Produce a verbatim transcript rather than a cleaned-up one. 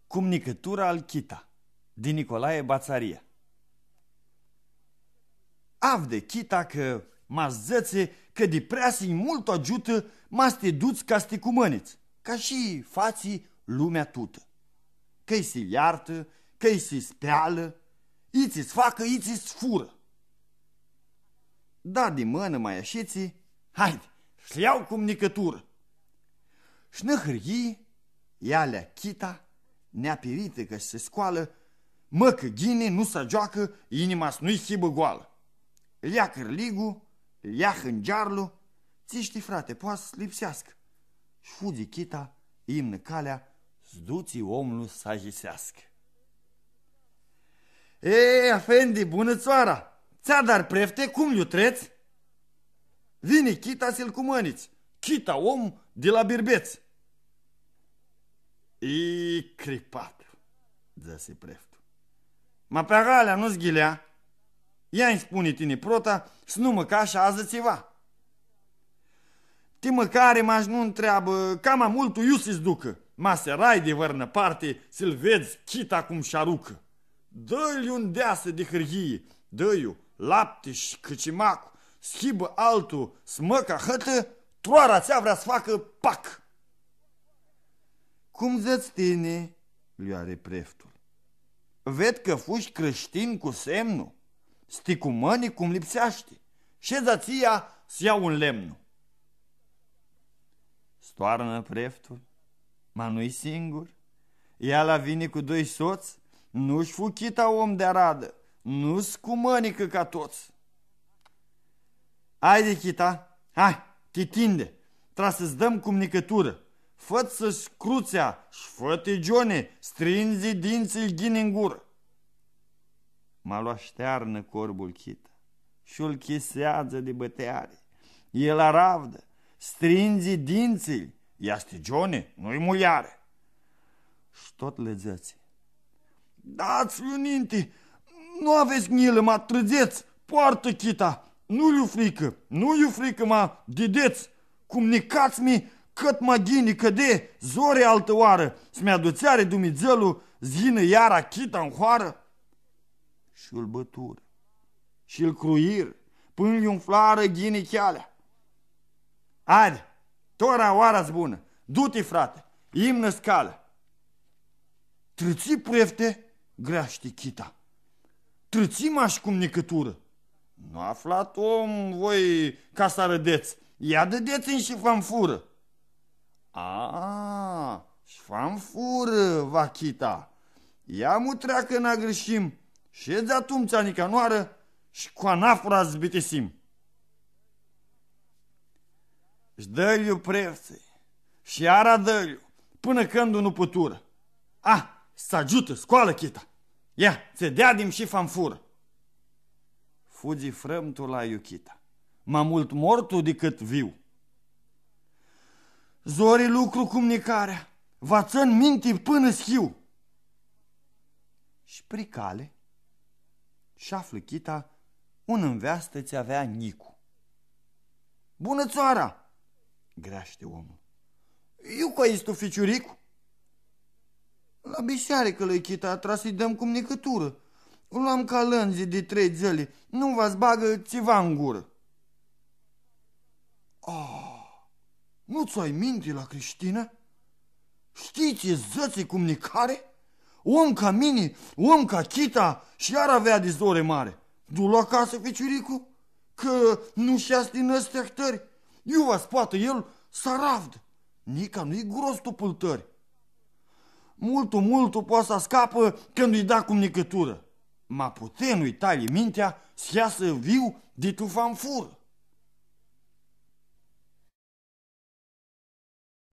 Cumnicãtura al Chita, di Nicolae Batsaria. Avdã Chita cã ma s-dzãtsi cã di preasinj multu agiutã ma s-ti duts ca s-ti cumãnits, ca shi fatsi lumea tutã. Cã-i si ljartã, cã-i si spealã, itsi s-facã, itsi s-furã. Da di mãnã ma ashitsi, haidi, s-ljau cumnicãturã. Sh-nã hãryii, ealea Chita, neapiritã cã s-scoalã, mãcã ghini, nu s-agioacã, inima s-nu-i hibã goalã. Ljea cãrligu, ljea hãngearlu, tsi shtii, frate, poa s-lipseascã. Sh-fudzi Chita, imnã calea, s-dutsi omlu s-ayiseascã. E, afendi, bunã tsoara! Tsi adari, prefte, cum lj-u trets? Vini Chita s-lu cumãnits, Chita om di la Birbets. I cripat, dzãsi preftul. Ma pi agalea nu s-ghilea? Ia-nj spuni tini prota, s-nu mãcash azã tsiva. Ti mãcari mash nu ntreabã, cama multu iu s-ducã, ma s-erai di vãrnã parti, s-lu vedz Chita cum sh-arucã. Dã-lj un deasã di hãryii, dã-lj lapti sh-cãcimacu, s-hibã altu, s-mãcã ahãtã, troara atsea vrea s-facã pac. Cum dzãts tini, lj-ari preftul. Ved cã fushi crishtin cu semnu, s-ti cumãni cum lipseashti, shedz atsia s-ljau un lemnu. S-toarnã preftul, ma nu-i singur. Eala vini cu doi sots, nu-sh fu Chita om di aradã, nu s-cumãnicã ca tots. Haidi, Chita, hai, ti tindi, tra s-tsã dãm cumnicãturã. Fã-tsã crutsea sh-fã-ti gioni, strindzi dintsãlj ghini n gurã. Ma lu ashtearnã corbul Chita, sh-lu chiseadzã di bãteari. El aravdã, strindzi dintsãlj, easti gioni, nu-i muljari. Sh-tot lã dzãtsi: Dats-lj-u ninti, nu avets njilã, ma trãdzets, poartã Chita, nu-lj-u fricã, nu-lj-u fricã, ma didets, cumnicats-mi cãt ma ghini, cã di zori altã oarã s-mi adutseari Dumnidzãlu, s-yinã iara Chita n hoarã. Sh-lu bãturã, sh-lu cruirã, pãnã lj-umflarã ghini chealea. Haidi, tora oara-ts bunã, du-ti, frate, imnã-ts calea. Trãtsi, prefte, greashti Chita. Trãtsi mash cumnicãturã. Nu aflat om voi ca s-arãdets, ia dãdets-nj shi fanfurã. A, shi fanfurã, va Chita. Ia mutrea cã n-agãrshim, shedz atumtsea nica noarã shi cu anafura s-bitisim. Sh-dã-lj-u preftsãlj, sh-iara dã-lj-u, pãnã cãndu nu puturã. A, s-agiutã, scoalã Chita. Ia, tsã deadim shi fanfurã. Fudzi frãmtul la Iuchita, ma multu mortu dicãt viu. Zori lucru cumnicarea, va tsãn minti pãnã s-hiu. Shi pri cali sh-aflã Chita unã nveastã tsi avea njicu. Bunã tsoara! Greashti omlu. Iu cu aestu ficiuricu? La bisearicã lã-i Chita, tra s-lji dãm cumnicãturã. Lu am ca lãndzi di trei dzãli, nu va s-bagã tsiva n gurã. A, nu tsã ai minti la crishtinã? Shtii tsi dzãtsi cumnicari? Om ca mini, om ca Chita, shi iara avea di zori mari. Du-lu acasã, ficiuricu, cã nu sh-easti nãs ti ahtãri. Iu va s-poatã el s-aravdã. Nica nu-i gros tu pãltãri. Multu, multu poati s-ascapã cãndu-lj da cumnicãturã. Ma putea nu-lj talji mintea s-easã viu di tu fanfurã.